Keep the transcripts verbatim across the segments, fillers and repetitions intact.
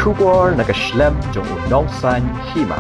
Khubor na ka shlem jong u Nongsaiñ Hima.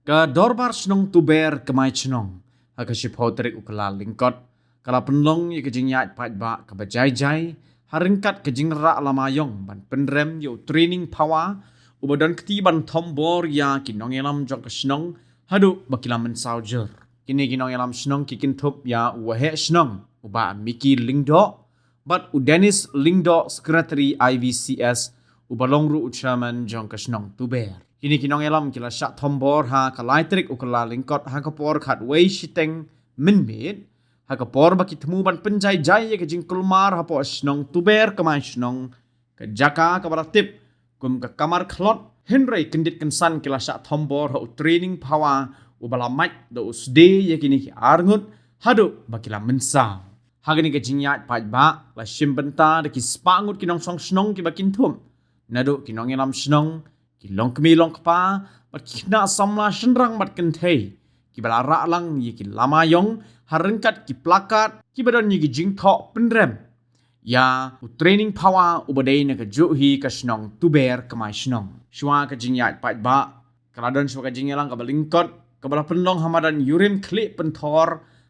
Ka Dorbar Shnong Tuber Kmai Shnong ha ka shiphew tarik u Kyllalyngkot ka la pynlong ya ka jingïaid paidbah kaba jai jai ha ryngkat ka jingrah lama yong ban pynrem ya u training power uba don kti ban thombor ya ki nongïalam jong ka shnong haduh ba ki la mynsaw jur. Kine ki nongïalam shnong ki kynthup ya u Waheh Shnong u Bah Mickey Lyngdoh bad u Dennis Lyngdoh, Secretary I V C S, uba long ruh u Chairman jong ka shnong Tuber. Kine ki nongïalam ki la shah thombor ha ka lai tarik u Kyllalyngkot ha ka por khatwei shiteng mynmiet, ha ka por ba ki thmu ban pynjai jai ya ka jingkulmar hapoh shnong Tuber Kmai Shnong, ka jaka kaba la tip kum ka Kamar Khlot. Hynrei kyndit kynsan ki la shah thombor ha u training power uba la mait da u sdie ya kine ki arngut haduh ba ki la mynsaw. Ha kane ka jingïaid paidbah la shim bynta da ki spah ngut ki nongshong shnong kiba kynthup naduh ki nongïalam shnong, ki longkmie longkpa bad ki khynnah samla shynrang bad kynthei kiba la rah lang ya ki lama yong ha ryngkat ki plakat kiba don ya ki jingthoh pynrem ya u training power uba dei na ka juh hi ka shnong Tuber Kmai Shnong. Shuwa ka jingïaid paidbah ka la don shuwa ka jingïalang kaba lyngkot kaba la pynlong ha madan Yurim Khlieh Pynthor,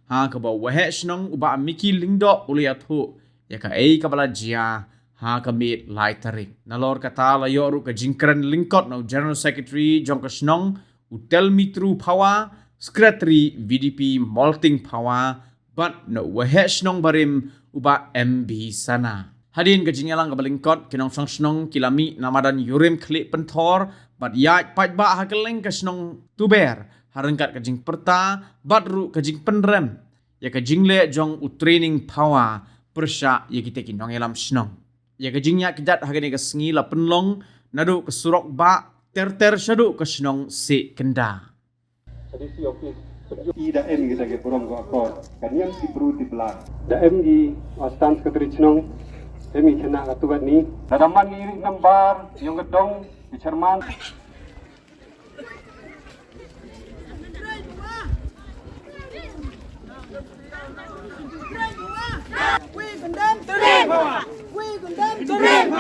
ha kaba u Waheh Shnong u Bah Mickey Lyngdoh u la ïathuh ya kaei kaba la jia ha ka miet lai tarik. Nalor kata la ïoh ruh ka jingkren lyngkot na u General Secretary jong ka shnong u Telmitru Phawa, Secretary V D P Molting Phawa, bad na u Waheh Shnong barim u Bah M B Sana. Hadien ka jingïalang kaba lyngkot, ki nongshong shnong ki la mih na madan Yurim Khlieh Pynthor bad ïaid paidbah ha kylleng ka shnong Tuber ha ryngkat ka jingpyrta bad ruh ka jingpynrem ya ka jingleh jong u training power pyrshah ya kite ki nongïalam shnong. Ya ka jingïaid kjat ha kane ka sngi la pynlong naduh ka surok bah ter ter shaduh ka shnong Sihkynda. I da em ki da ki burom ko akor. Ka niam ki bru ti bla. Da em ki Assistant Secretary chnong. Em ki khynnah ka tuat ni. Da da man ki ri nambar, yong ka dong, ki chairman. We condemn the rape. We condemn the rape.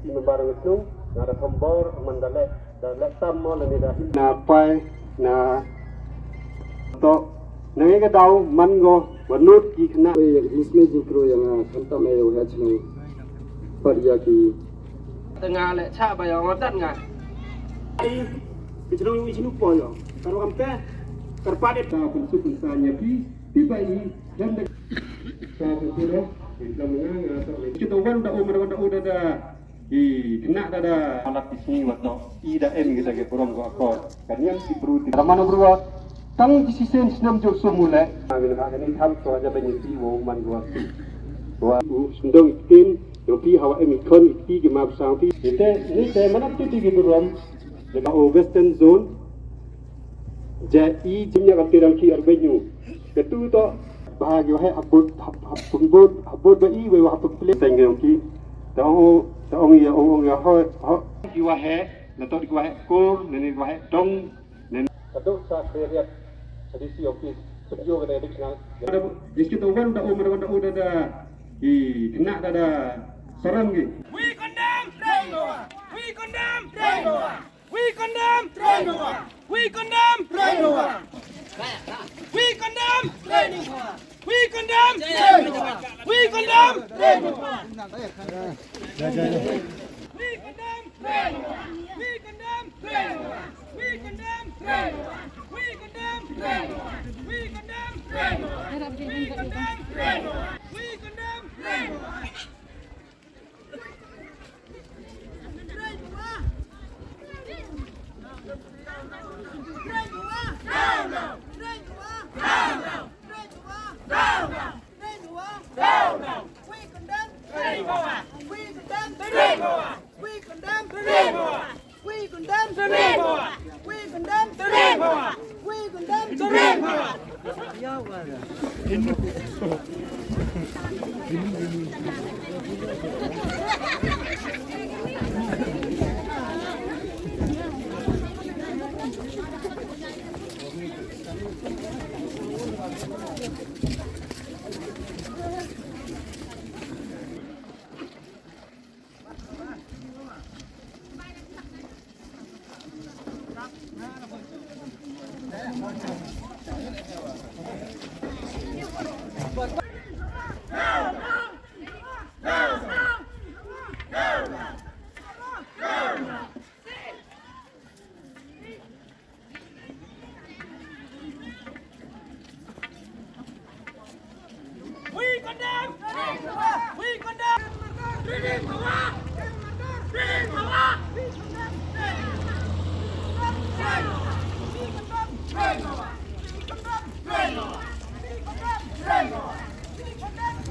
Ki member ngi snu, nga da thombor, man da leh, da leh tam mo, lane da him. Na pai, na to, na ngi ka daw, man ngo, wa nut ki khynnah. Oi, ya ka jingkyrkhu ya nga, khamtam e, ya u head snu. Pat ya ki. Te nga leh cha ba ya, nga dat nga. Ai, ki chnong, ki chnong po ya. Karo kam te, kar pat e. Ta pynsu pynsan ya phi, phi ba i, dan da. Ta pynsu ro, ki lam nga, nga to. Kita wan da o, mara wan da o da da. I khynnah da da. Malap ki sngi wa toh, i da em ki da ki burom ko akor. Ka niam ki bru ti. Raman bru wa, tang ki sisen snem jur sum u leh. Ami na ka ni tham so ja ben ti wo man wa ti. Wa u sendong itin, yo pi hawa em ikon iti ki map sang ti. Ite, ni te mana ti ti ki burom. Leba o Western Zone. Ja i jimnya ka tirang ki arbenyu. Ketu to. Ba ki wahe haput, hap-, hapung bot, haput ba i, we wa hapung pele. Teng yong ki. Ta ong, ta ong ya, ong, ong ya, ho, ho. Ki wahe, na to ki wahe kur, na ni wahe dong, na ni. Ketu sa keriat, sa D C office, studio ka da additional. Yes, kita wan da o, mara wan da o da da. Ki khynnah da da. Saran ki. We condemn! We condemn! We condemn! We condemn! We condemn! We condemn! We condemn! We condemn! We condemn! We condemn! Training power! Training power! We condemn! We condemn! We condemn!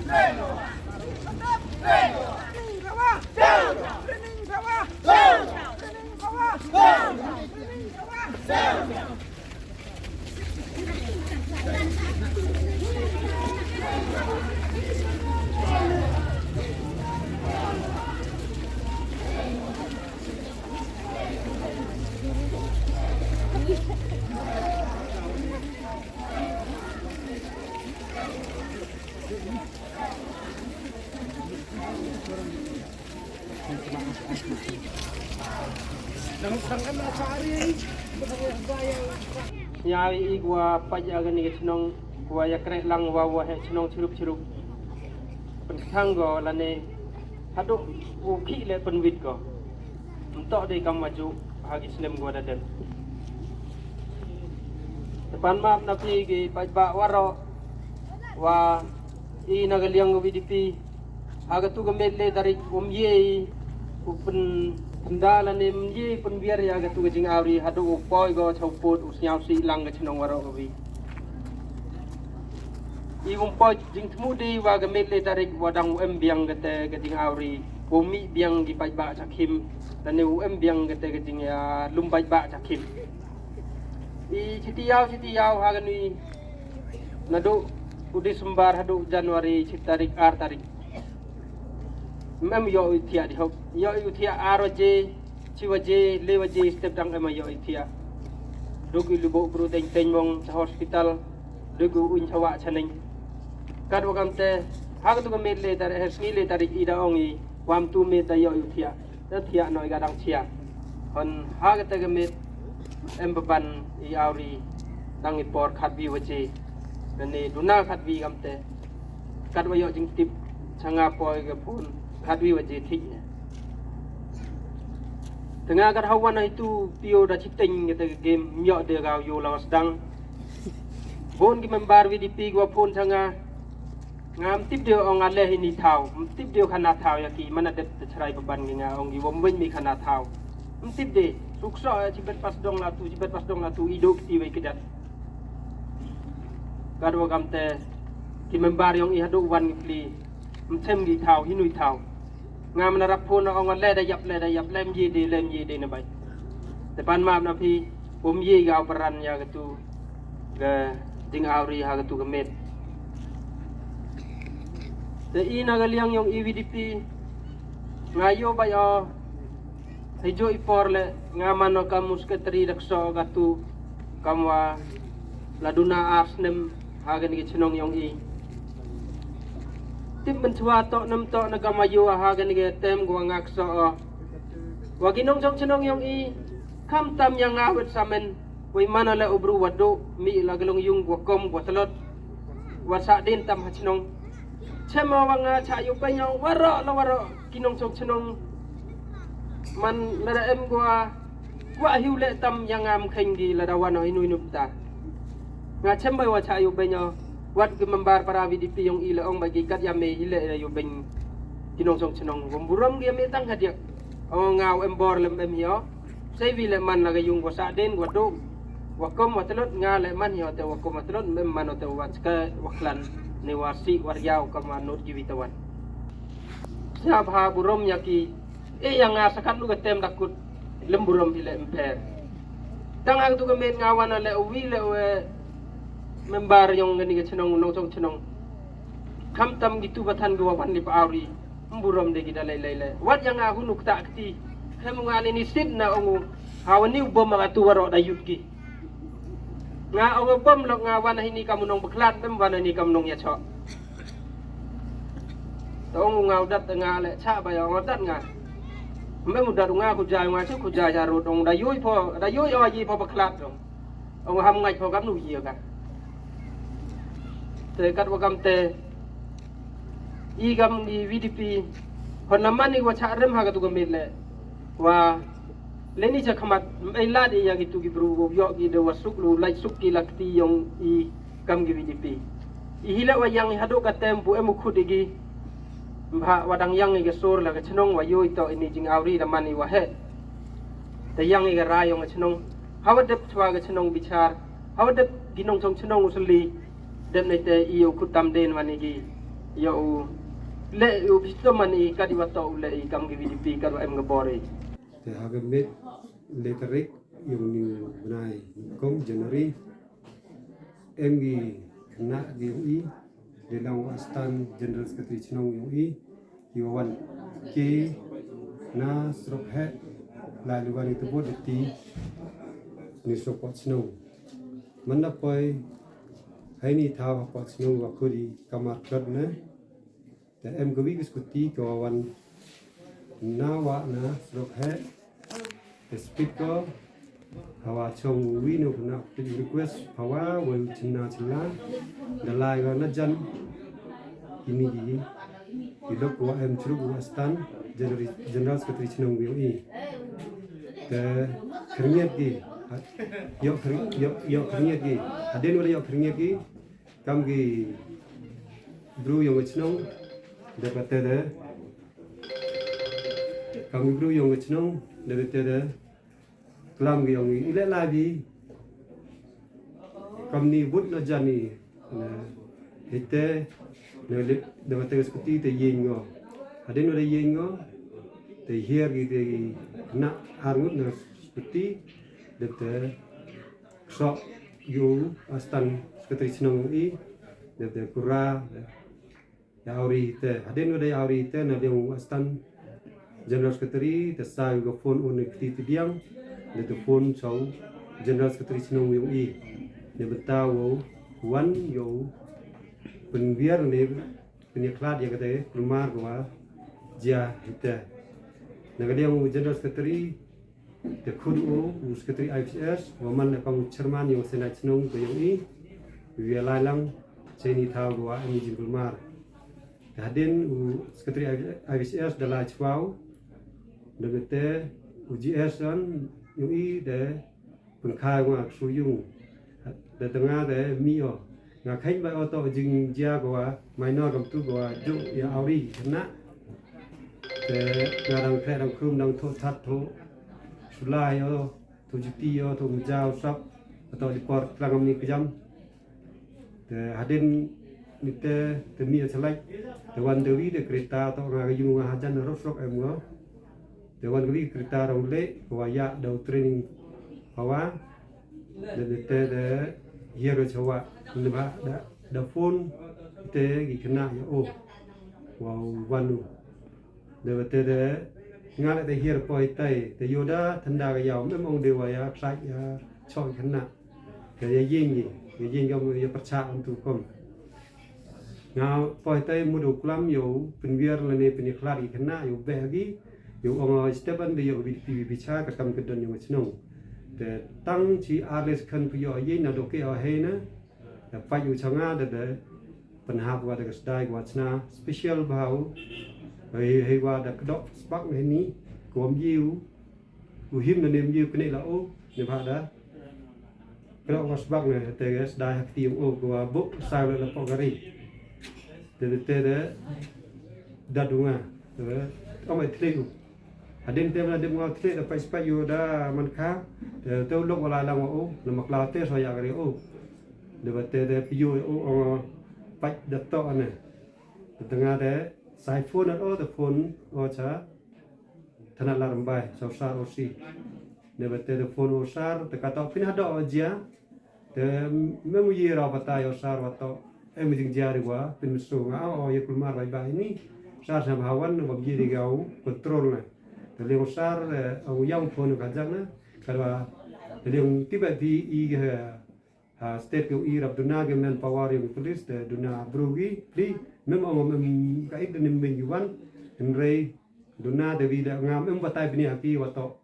Sñiaw i kwah pait ya kani ka chnong, kwah ya kreh lang wa wa heh chnong chirup chirup. Pynkhang ko lane haduh u khih le pynwit ko. Ym toh de kam wa ju ha ki snem ko da dem. Te pan map na phi ki paidbah waroh wa i na ka liang ka V D P ha katu ka miet le tarik um ye u pynda lane um ye pynbiar ya katu ka jingawri haduh u poi ko chau put u sñiaw si lang ka chnong waroh ka wi. I um poi jingthmu de wa ka miet le tarik wa dang u em biang kate ka jingawri, u mih biang ki paidbah chakhim, lane u em biang kate ka jing, ah, lum paidbah chakhim. I chiti yaw, chiti yaw ha kani naduh u December haduh January chi tarik, ar tarik. Em yoh i thiah di hok, yoh i thiah ar waje, chi waje, le waje, step dang em yoh i thiah. Duk i lubo bru teng teng mong cha hospital, duk u un chawa chaneng. Kat wa kamte, ha katu ka miet le tarik, eh, sngi le tarik i da ong i, wam tu miet da yoh i thiah. Da thiah noh i ka dang chia. Hon ha kate ka miet em baban i awri dang i por khatwi waje. Lane duna khatwi kamte. Kat wa yoh jingtip cha nga poi ka phone khatwi waje thik ne. Te nga kat hawan i tu pio da chiteng kate ka game, ym yoh de ka yoh la wa sdang. Bun ki member V D P ki wa phone cha nga. Nga ym tip de ong ale hini thaw, ym tip de khana thaw ya ki, mana dep te chrai baban ki nga ong ki wom wen mi khana thaw. Ym tip de, suk so, eh, chibet pas dong la tu, chibet pas dong la tu, i dok ti wei kedat. Kat wa kamte, ki member yong i haduh wan ki pli, ym chem ki thaw, hinu i thaw. Nga mana rap phone ong le da yap, le da yap, lem ye de, lem ye de na bai. Te pan map na phi, um ye ka u paran ya katu ka jingawri ha katu ka miet. Te i na ka liang yong i V D P, nga yoh bai o, hei jo i por le, nga man o kam u secretary da kso katu, kam wa la duna ar snem ha kani ka chnong yong i. Tip mynchwa toh nam toh na kam wa yoh ha kani ka tem ko wa nga kso o. Wa ki nongchong chnong yong i, kham tam ya nga wet samen, wei man o le u bru wa duh, mih la ka long yung wa kom wa tlot, wa sah din tam ha chnong. Chem o wa nga cha yoh bai o waroh la waroh, ki nongchong chnong. Man la da em ko wa, wa hiu le tam ya nga mkheng ki la da wan o hinu hinu ta. Nga chem bai wa cha yoh bai o, wat ki member para V D P yong i le ong bai ki kat ya me hi le yoh bai ki nongchong chnong. Wom burom ki ya me tang hadiak. O nga u em bor lem em hi o. Sei wi le man la ka yung ko sah din ko duh. Wa kom wa tlot nga le man hi o te wa kom wa tlot, em man o te wa chka wa khlan. Ne wa si wa riaw kam wa not ki wi tawan. Siap ha burom ya ki. E ya nga sakat lu ka tem da kut. Lem burom hi le em pher. Tang ha katu ka miet nga wan o le u wi le u, eh, member yong kani ka chnong, nongchong chnong. Khamtam kitu ba than ki wa wan li pa awri, mburom de ki da lei lei lei. Wat ya nga hun u kta kti, khem nga ni ni sit na ong u, ha wa ni u bom ka tu waroh da yut ki. Nga ong u bom lok nga wan hini kam u nong baklat, dem wan hini kam u nong ya chok. Te ong u nga u dat nga le cha ba ya ong u dat nga. Mem u dat u nga ku jai nga chu ku jai ja ro dong da yoi pho, da yoi o ji pho baklat dong. Ong u ham ngai pho kam nu yi ka. Te kat wa kam te i kam i V D P hon na man i wa cha rem ha ka tu ka mit le. Wa le ni cha khamat, ei lad i ya ki tu ki bru wo yo ki de wa suk lu lai suk ki la kti yong i kam ki V D P. I hi le wa yang i hadok ka tem bu em u khut i ki. Mbha wa dang yang i ka sur la ka chnong wa yoi to ini jing awri da man i wa he. Te yang i ka rai yong ka chnong. Ha wa dep chwa ka chnong bichar. Ha wa dep ki nongchong chnong u sli. Dep nei te i u khut tam den man i ki. Yo u le u bistom man i ka di wa to u le i kam ki V D P ka wa em ka bor i. Te ha ka mit le tarik yong ni u bnai kom January. Em ki khynnah ki yong i, le lang wa stan General Secretary chnong yong i, ki wa wan ke na srok he, la lu wan i tu bot ti ni srok pot chnong. Man da poi, hai ni thaw ha pot chnong wa khuri kamar klot ne, te em ka wi ka skuti ka wa wan na wa na srok he. Te speed ko, hawa chong wi no na te request hawa wa chna chla. Da lai ga na jan. Ini gi i lok wa em chru wa stan General, General Secretary chnong wi i. Te khriet gi. Yo khri-, yo, yo khriet gi. Hadin wa yo khriet gi. Kam ki bru yong ka chnong, da ka te da. Kam ki bru yong ka chnong, da ka te da. Klam ki yong i, i le la bi. Kam ni but na jan i, na, hite, na le, da ka te ka skuti te yeng ngo. Hadin wa da yeng ngo, te hiar ki te na arngut na skuti, da te. Sok yu astan Secretary chnong i, da te kura, ya awri te, hadin wa da ya awri te, na deng astan General Secretary, te sa yu ka phone un kti ti diang, da te phone chau General Secretary chnong yu i, da benta wo wan yu pynbiar ne, pynyakhlad ya ka te, kulmar ko wa, jia hite. Na ka deng General Secretary, Te khun u, u Secretary I F C S, wa man le kam u chairman yong Senate chnong ka yong i, wi lai lang, cheni thaw wa em i jingkulmar. Te hadin u Secretary I F C S da lai chwa u, da bete u G S an, yong i da pynkhai wa ksu yung. Da tanga da mi o. Nga kheiñ ba o to jingjia ko wa, minor kam tu ko wa, juk ya awri kena. Te nga dang kre dang krum dang tho that tho. Sulai o, tho juti o, tho mjau sap. Ato di por tlang ni kejam. Te hadin ni te, te mi o chalai. Te wan dewi de kereta to nga yung nga hajan rosrok em ngo. Te wan dewi kereta rong le, ko wa ya dau training pawa. Da te da hiar chawa, da ba da, da phone te ki kena ya o. Wa wan u. Da te da nga le te hiar poi tai, te yoda thanda ka yaw, mem ong de wa ya, trai ya, choi kena. Te ya yeng i, ya yeng ya, ya percha antu kom. Nga poi tai mudu klam yow pynwiar lane pynyakhlad i kena yow beh agi, yow ong step an de yow bi, bi, bi, bicha ka kam ka don yow chnong. Te tang chi arles khan pu yow ye na doke o he na, da pait yow changa da da pynhap wa da ka sdai wa chna special bhau, hei, hei wa da kdok spak ne ni, kom yiu, u him na nem yiu kene la o, ne bha da. Kdok wa sbak ne, te ga sdai ha kti u o, ko wa buk, sa le la pok gari. Te, te, te, da, da dunga, te, o mai tle u. Hadin te na dem wa tle, da pai spai u da man kha, te, te u lok wa la lang wa o, na mak la te so ya gari o. De ba te, te, pi u o, o, pai da to ne. Te tanga te, sai phone o, te phone o cha. Thana la Rymbai, sa u sar o si. Ne ba te da phone o sar, te kata phin hada o jia. Te mem u ye ra batai o sar wa toh em jingjia ri wa pynmynsaw nga o ya kulmar bai ba ini. Sar sa bhawan wa ye ri gau control na. Te liang sar o yang phone ka jak na. Ka wa liang tiba di i ha state ko i rap duna ge men power yang police te duna bru gi pli. Mem o mem ka ik de nim bing wan. Hynrei duna de wi da ngam em batai bini aki wa toh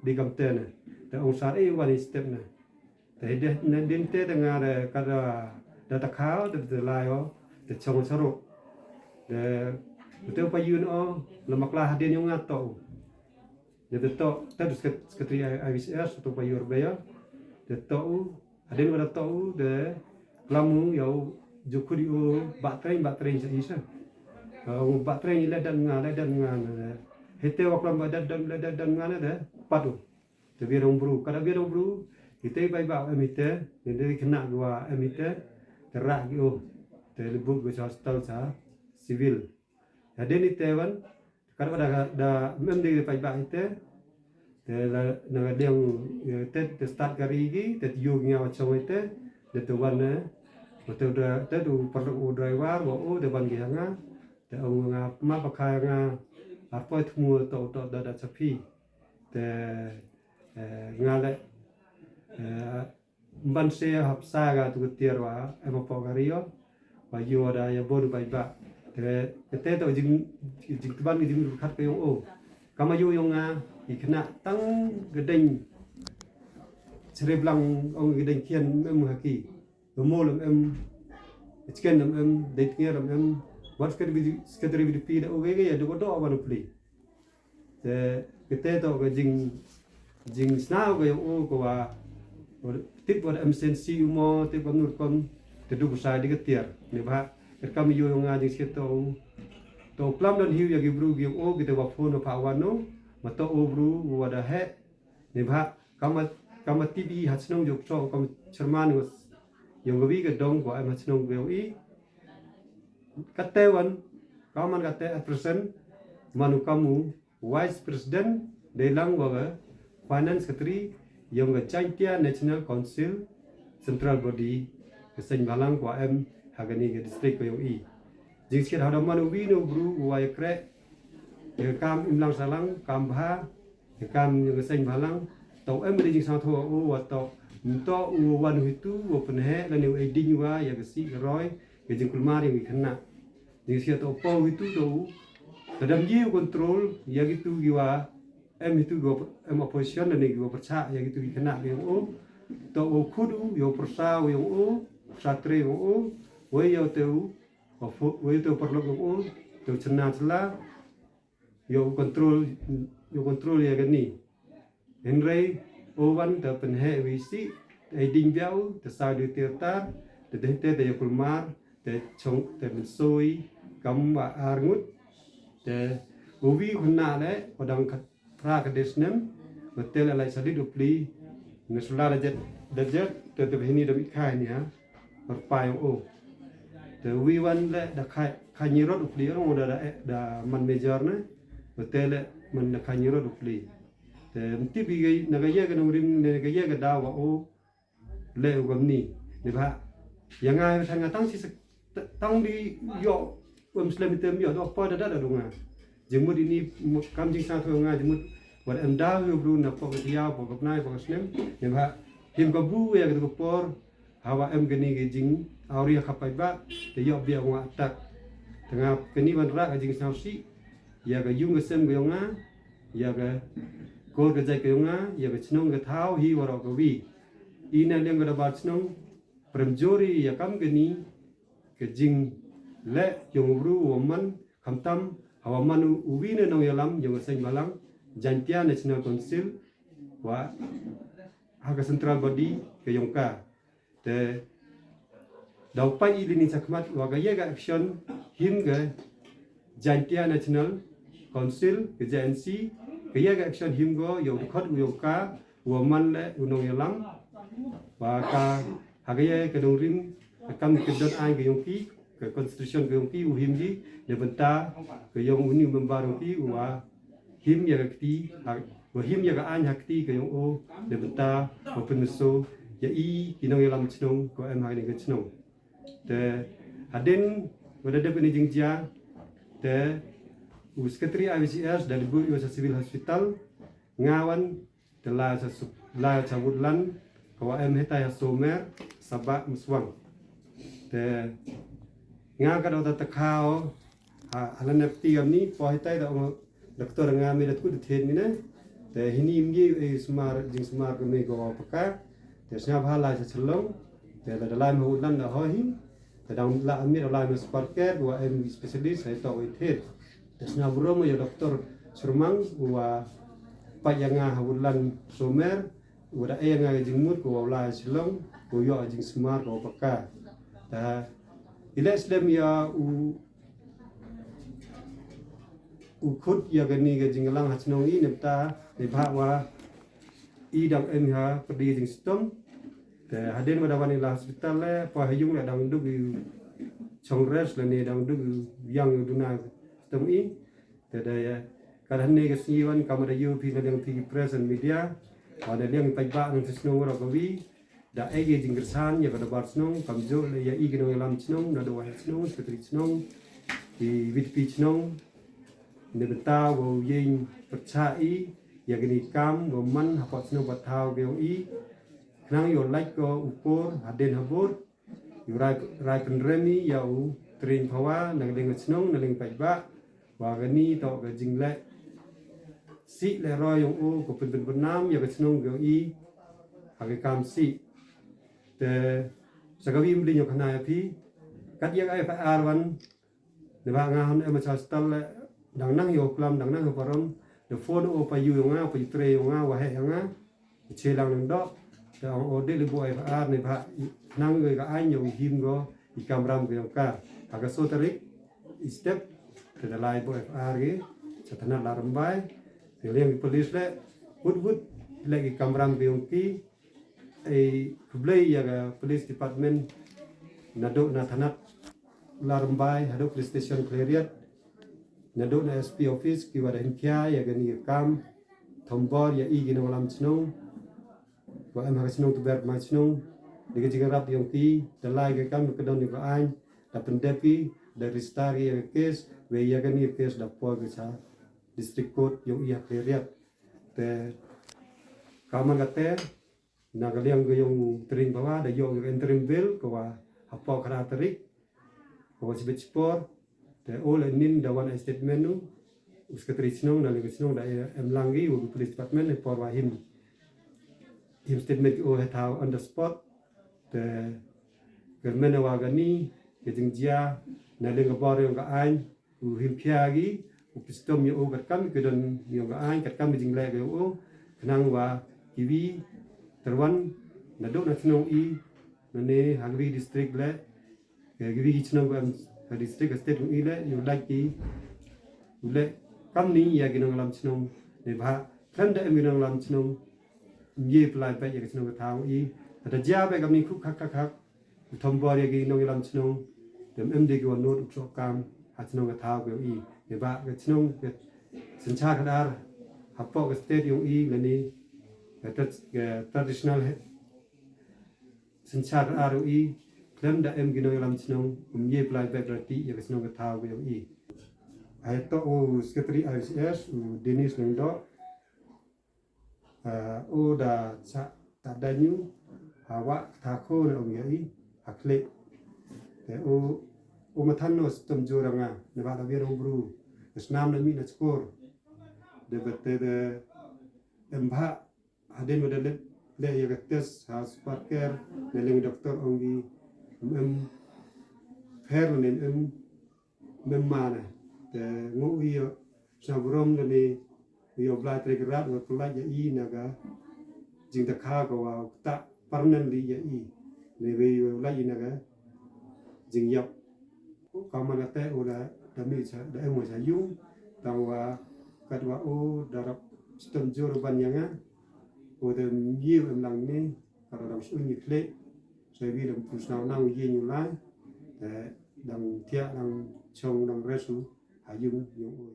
di kam te na. Te ong sar e wan i step na. Te hide na din te te nga de ka da da ta khau de de lai o de chong saru. De te pa yun o la makla hadin yong nga toh. De te toh te du sket- sekretari I- IVCS to pa yur be ya. De toh u hadin wa da toh u de klamu ya u ju khudi u ba train ba train sa isa. U ba train le dan nga le dan nga na de. Hite wa klam ba dan dan le dan dan nga na de. Patu. Te bia dong bru, kada bia dong bru, ite bai ba em ite, ne de kena gua em ite, te rak gi o, te lebut gua sa hospital sa civil. Ya den ite wan, kada da da mem de pai ba ite, te la na ga deng, eh, te te start kari gi, te yu ngi wa chong ite, de te wan ne, wa te da te du perlu u driver, wa o de wan gi hanga, te o nga ma pa kha nga, apa thmu to to da da chapi. Te, eh, nga le, eh, mban se hap sa ga tu tiar wa, em apo ga rio, wa yo da ya bon bai ba. Te, te to jing, jing tban jing khat ka yong o. Kama yo yong nga, i kena tang gedeng, chere blang ong gedeng kian em haki. Mo lem em, chicken lem em, dei tngia lem em, wat sekretari, sekretari VDP da o ge ge ya, do do wan pli. Te, kete to ka jing, jing snaw ka yong o ka wa, wa tip wa da em sensi u mo, tip wa nur kon, te du sa di ka tiar. Ne ba, kat kam yo yong nga jing siet to, to klam dan hiu ya ki bru ki yong o, kite wa phone wa pha wa no, ma to o bru, wa da he, ne ba, kam, kam tip i ha chnong jok so, kam chairman wa, yong ka wi ka dong, wa em ha chnong ka yong i. Kate wan, kam man kate at present, manu kamu, Vice President, dei lang wa ka Finance Secretary, yong ka Jaintia National Council, Central Body, ka seng balang kwa em, ha kani ka district ka yong i. Jing sikit hada man u wi no bru, wa ya krek, ya kam imlang salang, kam bha, ya kam yong ka seng balang, to em de jing sang tho o, wa to, to u wan u hitu, wa penhe, la ni u eding wa, ya ka si ka roi, ka jing kulmar yong i kena. Jing sikit to pau hitu to, kadam ye u control, ya gitu gi wa, em hitu go em opposition ne go percha ya gitu ki kena ge o. To o khudu yo persa yo o, satre yo o, we yo te o, we te o perlok yo o, te o chena chela, yo control, yo control ya gani. Hynrei o wan te penhe wi si, te ding biau, te sa du tir tar, te de te te yo kulmar, te chong, te mensoi, kam wa arngut, te uwi khuna le, odang kat, Pra ka desnem, betel alai sadit u pli, ne sula da jet, da jet, te te behini da mit khai ni ha, berpai o. Te wi wan le da khai, khai nyirot u pli, orang da, da, da man major ne, betel le man da khai nyirot u pli. Te mti bi gai, na ga ye ka nongrim, ne ga ye ka dawa o, le u gam ni. Ni ba, ya nga, tang nga tang si se-, tang di yo, um slem item yo, do pa da da da du nga. Jemut ini, kam jing sa thu nga, jemut, wat em da yo bru na pok ya, pok nai, pok snem. Ni ba, him ka bu ya ka por, hawa em ka ni ka jing, auri ya ka pai ba, te yo bia nga atak. Tanga ka ni wan ra ka jing sa si, ya ka yung ka sem ka yo nga, ya ka kor ka jai ka yo nga, ya ka chnong ka thau, hi warok ka wi. Ina liang ka da bar chnong, prem jori ya kam ka ni, ka jing le yong bru wa man, kam tam, hawa man u, u wi ne nong yalam, yong ka seng balang, Jaintia National Council, wa ha ka central body, ka yong ka. Te, daw pai i lini chakmat, wa ka ye ka action, him ka, Jaintia National Council, ka J N C, ka ya ka action him go, yow dkhot u yow ka, u man le, u nong yalam. Wa ka, ha ka ya ka dong rim, ka kam ka don ai ka yong ki, ka constitution ka yong ki, u him ki, ne benta, ka yong u ni u member yong ki, u wa him ya ka kti, ha, wa him ya ka ain ha kti ka yong o, ne benta, wa pynmeso, ya i ki nongyalam chnong ko em ha kani ka chnong. Te hadien wa da dep ini jingjia, te u Secretary I V C S da libu yo sa Civil Hospital, nga wan te la sa su-, la sa Woodland, ko wa em hetai ha Somer, Sabah, Muswang. Te nga ka da ta khao, ha, hala nepti kam ni, po hetai da ong doktor nga me da tku da thet mi ne. Te hini mi ye, e, sumar, jingsumar ka me ko paka. Te sngap ha lai sa Shillong. Te la da lai ma Woodland da ho hi. Te dang la mi da lai ma Sparker, wa em specialist, hai to wai thet. Te sngap bro mo ya doktor Surmang, wa pa ya nga ha Woodland Somer, wa da e nga jingmut ko wa lai Shillong, ko yo jingsumar ko paka. Ta ile slem ya u, u khut ya kani ka jinglang ha chnong i, nepta, ne bha wa i dang em ha pyrdi jingstom. Te hadien wa da wan i la hospital le, pa ha yung le dang duk i chong rest le ne dang duk i yang i duna stom i. Te da ya, ka da hane ka sngi wan kam da yo phi na liang phi press and media, wa da liang i paidbah nang chnong wa ka wi, da e ki jingkyrsan ya ka da bar chnong, kam jo le ya i ki nongyalam chnong, na do wa chnong, secretary chnong, i V D P chnong, ne bynta wa u yeng pyrchah i, ya kani kam, wa man hapoh chnong wa thaw ki yong i, khnang yo lait ko u por, hadien habor, yo rai, rai pynrem i ya u Tring Phawa, na ka liang chnong, na liang paidbah, wa kani to ka jingleh sih le roi yong u, ko pyn pyn pynam ya ka chnong yong i, ha ka kam sih. Te sa ka wi mling yo khana ya phi, kat ya ka F I R wan, ne ba nga hon em cha stal le, dang nang yo klam, dang nang yo parom, de phone o pa yu yong nga, pa yu tre yong nga, wa he yong nga, che lang nang dok, te ong o de le bo F I R ne ba nang yo ka ain yo him go, i kamram go yong ka. Ha ka so tarik, i step, te da lai bo F I R ge, cha thanat Ladrymbai, te liang ki police le, wut wut, le ki kamram go yong ki, e khublei ya ka police department, na do na thanat Ladrymbai, ha do police station Khliehriat, na do na S P office, ki wa da himkhia ya kani ka kam, thombor ya i ki nongyalam chnong, wa em ha ka chnong Tuber Kmai Chnong, de ka jingrap yong ki, da lai ka kam ka don yong ka ain, da pyndep ki, da register ki ya ka case, wei ya kani ka case da poi ka cha District Court yong i ha Khliehriat. Te ka man ka te, na ka liang ka yong Tring Phawa, da yo ka interim bail, ka wa hapoh ka tarik, ka wa chibit chipor, te o le nin da wan statement u, u secretary chnong, na le ka chnong da em lang ki, u police department, e por wa him, him statement ki o he thaw on the spot, te ka men wa kani, ka jingjia, na le ka bor yong ka ain, u himkhia ki, u pistom ya u katkam ki don yong ka ain, katkam ki jingleh ka yong u, khnang wa ki wi, tyrwan, na do na chnong i, na ne ha ki wi district le, ki wi ki chnong wa em ha district, ha state yong i le, yo lait ki, u le, kam ni ya ki nongyalam chnong, ne ba, khlem da em ki nongyalam chnong, ye pynlait beit ya ka chnong ka thaw i, ta jia beit kam ni khuk khak khak khak, u thombor ya ki nongyalam chnong, dem em de ki wa not u chok kam, ha chnong ka thaw ka yong i, ne ba ka chnong ka synchar ka dar, hapoh ka state yong i, lane, ka tra-, ka traditional he, synchar ka dar yong i, khlem da em ki nongyalam chnong, um ye pynlait beit rati ya ka chnong ka thaw ka yong i. Hai to u secretary I V C S, u Dennis Lyngdoh, Ah, u da cha ta da ñu, ha wa ta ko na ong ya i, ha kle. Te u, u ma than no stem jur nga, ne ba da wir u bru, snam na mi na chkor. De bete de, em ba, hadien wa da le, le ya ka test, ha Sparker, ne leng doktor ong i, em, em, pher ne em, Mem ma ne, te ngu i yo, sa brom ne ni, yo Blai Tre Kyrhat, wa pynlait ya i na ka, jingtakha ka wa ta permanently ya i, ne we yo lait i na ka, jingyap. Ka man ka te u da, da mi cha, da em wa cha yung, ta wa, kat wa u, da rap stem jur ban ya nga, u da mi em lang ni, ka da dang shu ni kle, sa wi dang pu snaw nang ye ñu lai, te dang thiah dang chong dang resu, ha yung yung oi.